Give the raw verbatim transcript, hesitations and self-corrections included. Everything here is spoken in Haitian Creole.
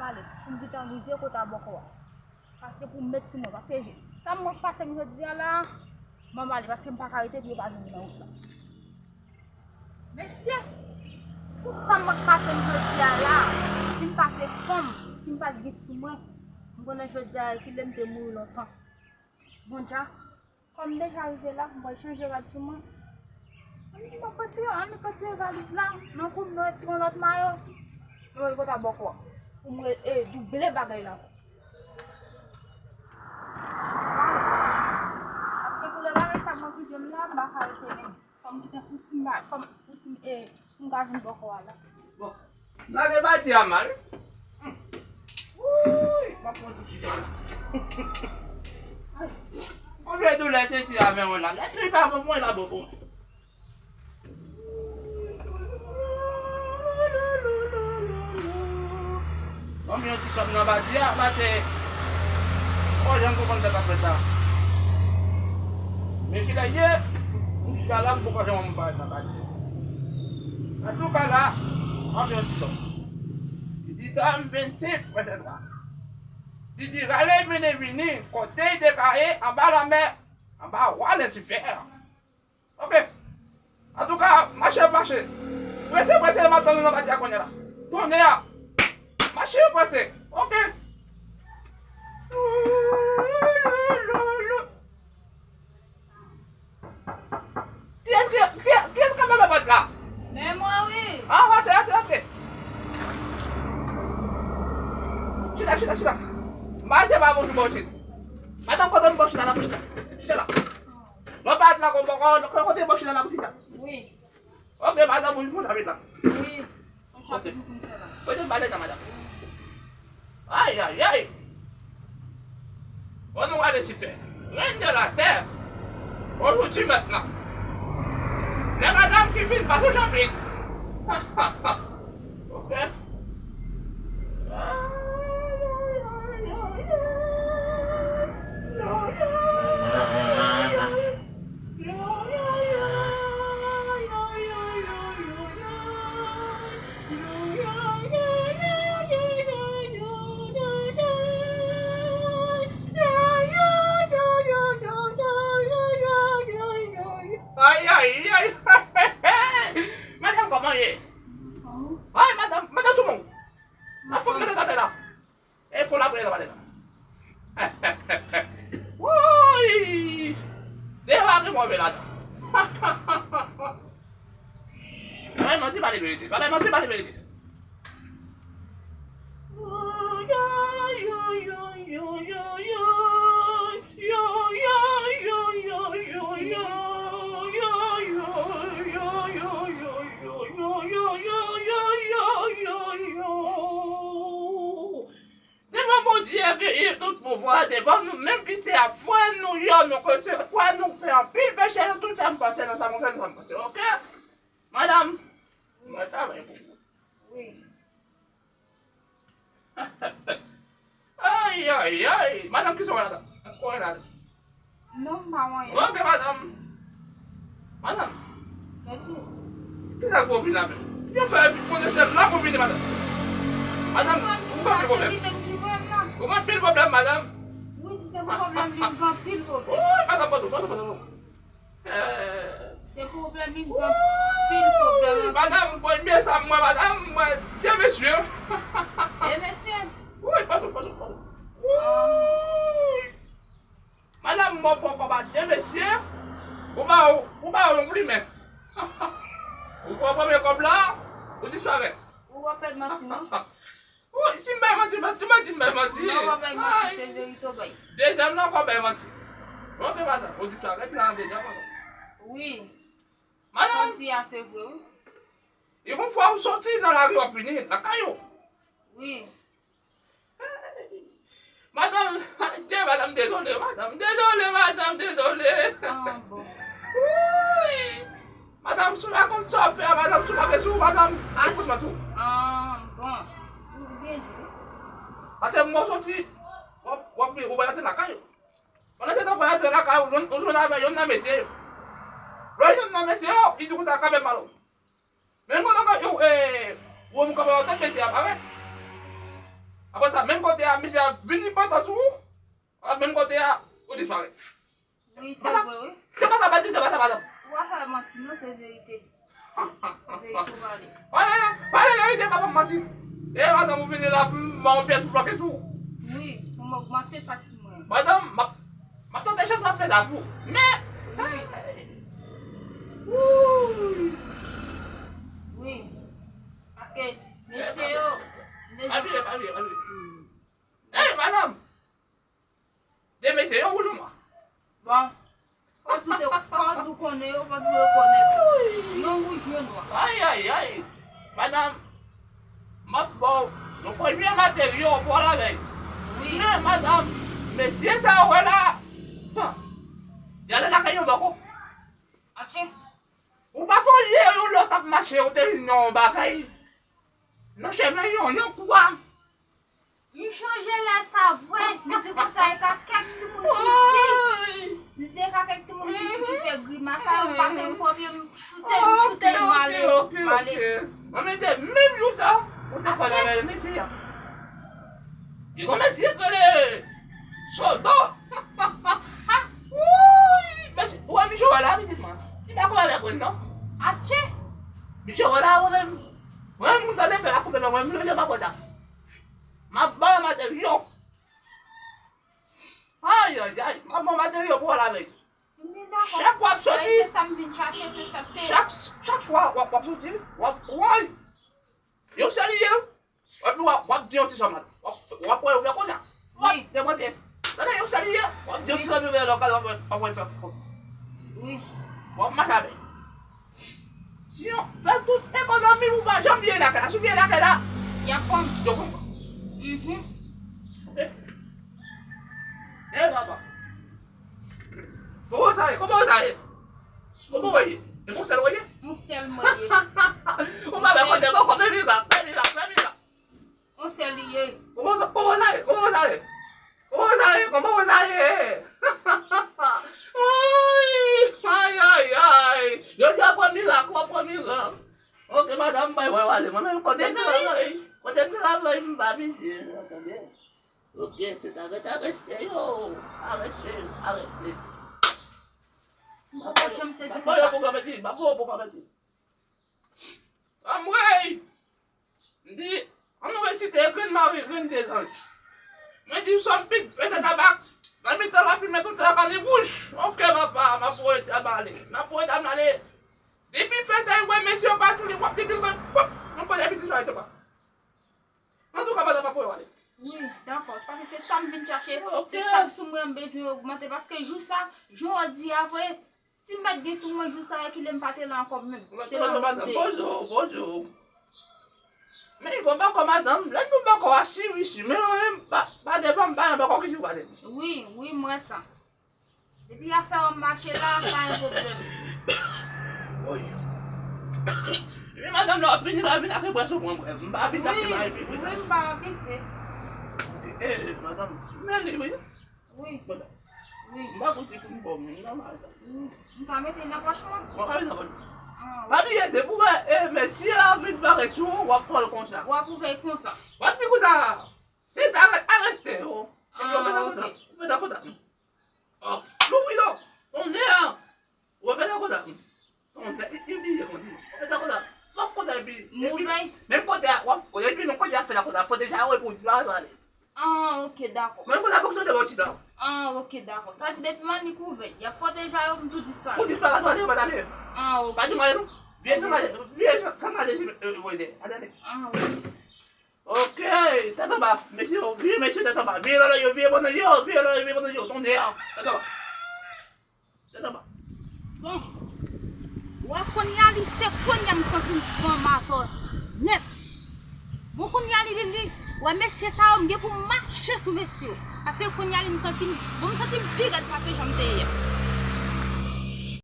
ale, pou m gentan rive kote a bòkò a. Paske pou m met sou mwen, paske je- sa m wè k pase m jodi a la, mwen m ale, paske m pa ka rete pou yo pa jwenn mwen nan wout la. Mesye, pou sa m wè k pase m jodi a la, si m pa te fanm, si m pa t gen sou mwen, m konnen jodi a kilè m te mouri lontan. Bon, dja, kòm m deja rive la, m pral chanje rad sou mwen. Ann, m ap retire, ann retire valiz la. Nan kou m retire yon lòt mayo. Mwen voye kote a bòkò a. Pou mwen, e, double bagay la. Paske koulè bagay sa mwen ki jwenn la, m pa ka rete non. Fò m kite pou si m pa, fò m, pou si m, e, pou m ka vin bòkò a la. Bon. Lage bati a mal. Wouy, m ap pran ti pita la. Ay. Konbyen doulè senti avè mwen la? Lè nou pa bon pou mwen, pa bon pou mwen. Ban m yon ti sòm nan bati a, bati. Poko janm konprann sa k ap fèt la. Men kilè ye, m chita la, m poko janm wè m parèt nan bati. Antouka la, ann yon ti sòm. Li di Sòm vennsenk, vèsè twa. Li di, rale vin e vini, kote l te ka ye, anba lanmè, anba wa Lisifè. Oke. Antouka, mache, mache. Prese, prese, m ap tann nou nan bati a kounye a la. Tonnè a. Mache, prese. Oke. Kiyès ki, ki, kiyès k ap frape pòt la? Men mwen wi. Ah, antre, antre, antre. Chita, chita, chita. Mache pa bonjou ba w chita. Madanm, kote m ba w chita la pou chita? Chita la. Lè w pa ret la, kote, kote m ba w chita la pou chita? Wi. Oke, madanm, ou jwenn chapit la. Wi. Yon chapit ou fin fè la. Kote m pale nan madanm? Ay, ay, ay. Bon, nou gade si fè. Règne de la terre. Aujourd'hui, maintenant. Lè madanm ki vin, pase chapit. Oke. Ay, ay, ay. Madanm, kòman ye? Ay, madanm, madanm, sou mwen. Nan fòm mete atè la. E fò la priyè la pale la. Woy! Dewa gen move ladan. Bagay manti pale verite. Bagay manti pale verite. Devan Bondye ki gen tout pouvwa, devan nou menm ki se frè nou yo, nou ke se frè nou fè anpil peche, nou tout sa nou pa fè, nou sa nou fè, nou sa nou fè, oke? Madanm, mwen travay pou ou. Wi. Ay, ay, ay. Madanm, kisa w wè ladan? Èske w wè ladan? Non, m pa wè anyen. Oke, madanm. Madanm. Mèsi. Kisa k pou w vin la menm? Yo fè kote chèf la pou vini, madanm. Madanm, ou gen anpil pwoblèm. Ou gen anpil pwoblèm, madanm. Wi, si se pou pwoblèm, li gen anpil pwoblèm. Wi, madanm, poze w, poze w, poze w. Eh. Se pwoblèm, li gen anpil pwoblèm. Wi, madanm, bon, byen sa, mwen, madanm, mwen, Dye mesye. Dye mesye. Wi, poze w, poze w, poze w. Wi. Madanm, mwen pran kòb a de mesye, ou ba yo, ou ba yo yon plimen. Ou pran premye kòb la, ou disparèt. Ou pa pèd manti, non? Wi, si m bay manti, manti, manti, m bay manti. Non, ou pa bay manti, se verite w bay. Dezyèm nan, ou pa bay manti. Oke, madanm, ou disparèt nan dezyèm nan. Wi. Madanm. Sa w di a, se vre, wi. Yon fwa ou soti nan lari, w ap vini lakay ou. Wi. Madanm, Dye, madanm, dezole, madanm, dezole, madanm, dezole. Ah, bon. Wi. Madanm, si w pa konn sa w ap fè a, madanm, si w pa fè sou, madanm, ah, ekout mwen sou. Ah, bon. Ou byen di. Paske mwen soti, w ap, w ap, ou pral antre lakay ou. Pandan se tan w pral antre lakay ou, ou jwenn, ou jwenn avè yonn nan mesye yo. Lè yonn nan mesye yo, li di konsa, kanpe mal ou. Men mwen nan yo, eh, ou m kanpe antann mesye a parèt. Apre Sa menm kote a, misye ap vin li pantan sou ou. Ap menm kote a, ou disparèt. Wi, se vre, wi. Se pa sa, pa di, se pa sa, madanm. Ou pa fè manti, non, se verite. Se verite ou pale. Pale, pale verite, pa ban m manti. E, madanm, ou vini la, m ba w pyès pou bloke sou ou. Wi, pou m ogmante sa k sou mwen. Madanm, m ap, m ap tante chans m ap fè sa pou ou. Men, wi. Wouy. Wi. Paske, mesye yo, pa vire, pa vire, pa vire. Ey, madanm! De mesye, yon wouj, yon nwa. Bon. Fò di w te, fò di w konnen yo, fò di w yo konnen. Yon wouj, yon nwa. Ay, ay, ay. Madanm, m ap ba w yon premye materyo pou w al avè l. Wi. Men, madanm, mesye sa yo wè la, y ale lakay yon bòkò. Atchè. Ou pa sonje yon lòt ap mache, ou te vin yon bagay nan chemen yon, yon kwa. M chonje lè sa vre, m di konsa e ka kèk timoun piti. M di e ka kèk timoun piti ki fè grimas sa, yo pase m pran pye, m choute, m choute, m ale, m ale. Mwen mete menm jou sa, ou te pale avè mesye a. Li gon mesye k rele Sodo. Wouy, mesye, ou wè misye wè la, pitit mwen. Li pa konn avèk mwen, non. Atchè. Misye wè la, mwen menm. Mwen, moun tande fè la koupe nan mwen, m leve pa kontan. M ap ba w materyo. Ay, ay, ay, m ap ba w materyo pou w al avèk. Chak w ap soti, se sa m vin chache, se sa, se chak, chak fwa w ap, w ap soti, w ap, woy! Yon sèl li ye, epi w ap, w ap di yon ti sòm la. W ap, w ap wè, w ap konsa. W ap demante. Tande yon sèl li ye, w ap di yon ti sòm, w ap, w ap, w ap wè fè. Wi. W ap mache avè. Sinon, fè tout ekonomi pou w pa janm vire lakay la. Si w vire lakay la, y ap pran. Yo pran. Mhm. Eh, papa. Kòman sa ye? Kòman sa ye? Kòman w ye? E yon sèl w ye? Yon sèl mwen ye. Ou pa wè kote bòkò, fè mirak, fè mirak, fè mirak. Yon sèl li ye. Kòman sa, kòman sa ye? Kòman sa ye? Kòman sa ye? Kòman sa ye? Ay, ay, ay, ay. Yo di w ap pran mirak, w ap pran mirak. Ok, madanm, bay, bay, ale. Mwen menm, kote m travay, kote m travay, m pa bizye, tande. Ok, se ta ret areste yo. Areste yo, areste. M pa janm sezi konsa. M ap voye pou granmèt li, m ap voye pou granmèt li. Anmwey! M di, ann nou resite grenn mari, grenn dezanj. Mwen di, sòm pit, pete tabak, nan mitan lafimen, tout lakay li wouj. Ok, papa, m ap voye ti a m ale. M ap voye dam nan ale. Depi fè sa, w wè mesye yo pa sou li, w ap depi l wè, pòp, yon kote piti sa, papa. Antouka, madanm, m ap voye w ale. Wi, dakò. Paske se sa m vin chache. Ok. Se sa k sou mwen m bezwen ogmante. Paske jou sa, jan w di a vre, si m pa t gen sou mwen jou sa, e kilè m pa te la ankò menm. Se la m te. Bonjou, bonjou. Men, bon, bòkò, madanm, lè nou bòkò a siri si, men mwen menm, pa, pa devan m, pa yon bòkò ki sou pale. Wi, wi, m wè sa. Depi afè w ap mache la, pa yon pwoblèm. Woy. Epi madanm nan ap vini la, vin ak eprès ou pran mwen. M pa abitye ak mari pi, wi, sa. Wi, m pa abitye. Eh, madanm, men li, wi. Wi. Bon, wi. M pa konn ti pou m ba w, men nòmal sa. Wi. M ka mete l nan pòch mwen? Mwen ka mete nan pòch. Ah, wi. Pa bliye, depi w wè, eh, mesye a vin parèt sou ou, w ap pran l konsa. W ap ouvè l konsa. W ap di konsa, se ta arè-, areste yo. Epi w fè nan konsa. Ah, ok. Ou fè nan konsa. Oh, louvri non. Tonnè a. Ou fè nan konsa. Tonnè, li, li bliye kondi. Ou fè nan konsa. W ap konsa epi, epi, menm kote a, w ap, epi non kote a fè nan konsa. Pwoteje a, epi w disparèt, w ale. Ah, ok, dakò. Menm kote a fonksyone, w ti dan. Ah, ok, dakò. Sa di depi m annik ouvè, y ap pwoteje a, m tou disparèt. Ou disparèt, w ale, w pa t ale. Ah, ok. Pa di m ale non. Vye san manje, vye san manje, eh, voye de. Ale, ale. Ah, ok. Ok, tèt anba, mesye yo, vire mesye tèt anba, vire lòlèy yo, vire bannann yo, vire lòlèy yo, vire bannann yo, tonnè, tèt anba. Tèt anba. Bon, wè kounye a li, se kounye a m santi m pran matò nèt. Bon, kounye a li, li, li, wè mesye sa yo, m gen pou m mache sou mesye yo. Paske kounye a li, m santi m, bon, m santi m pi rèd pase jan m te ye a.